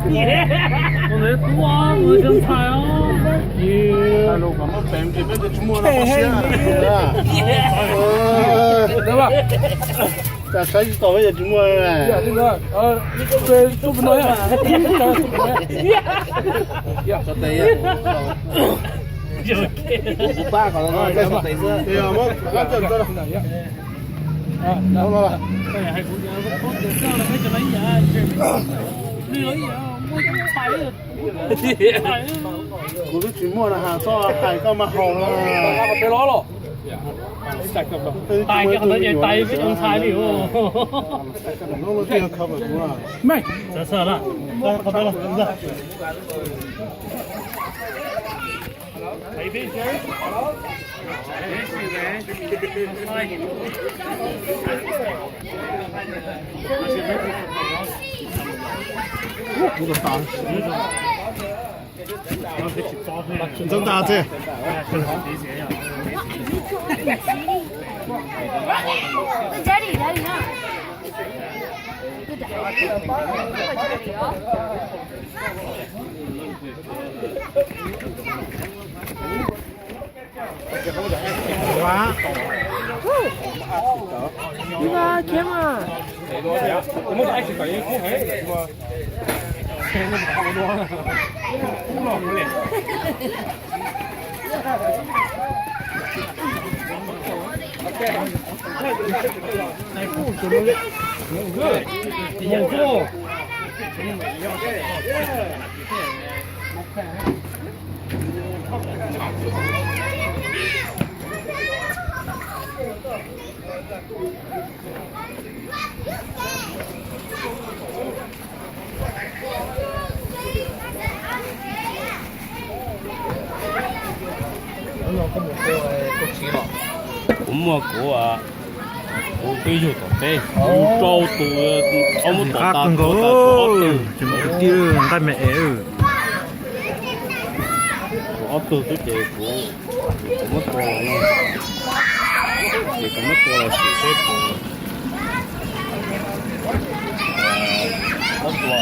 Ua ntawd tub ua ntxhais os. Los kom muaj peev ces peb twb tsis muaj no siab. Cas saib tsis tau peb twb tsis muaj. Kuv twb tsis muaj na, has txoj hais koj mas haus no. Tais, tais ntxhais li. Ntxeev tas txiv. Kuv muaj kuv, kuv twb yug tom teb, kuv rau tus, ob muab tom tas, tus ob tug, nqaij me es, tus ob tug xwb ces kuv, kuv muab tua los no, ces kuv muab tua los sim seb puas, ob tua.